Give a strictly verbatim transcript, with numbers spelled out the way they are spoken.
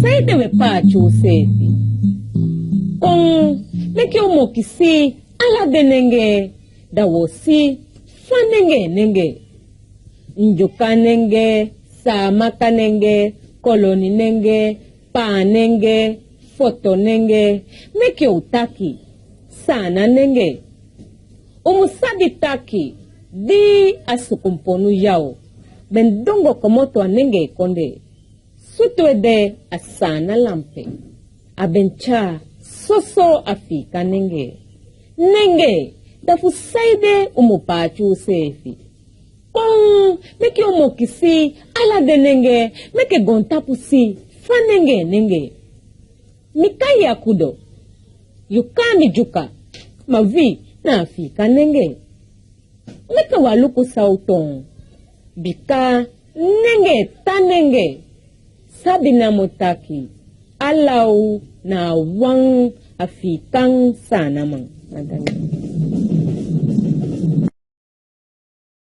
Saide we paati useefi? Kon, meke u mokisi ala den nenge, da wo si fa nenge e nenge. Ndyuka nenge, Saamaka nenge, Koloni nenge, Paa nenge, Foto nenge, meke u taki Saanan nenge. U mu sabi taki di a sukumponu yaw ben dongo komoto a nenge e kondee, sutu ede a Saanan lampe, a ben tyari soso Afiikan nenge. Nenge, da fu saide u mu paati useefi? Kon, meke u mokisi ala den nenge, meke goontapu si fa nenge e nenge. Mi kai Yakudo, yu kai mi Dyuka, ma wi na Afiikan nenge. Meke u aluku san u toon, bika nenge e tan nenge. Sabi namo taki ala u na a wan Afiikan Saanaman.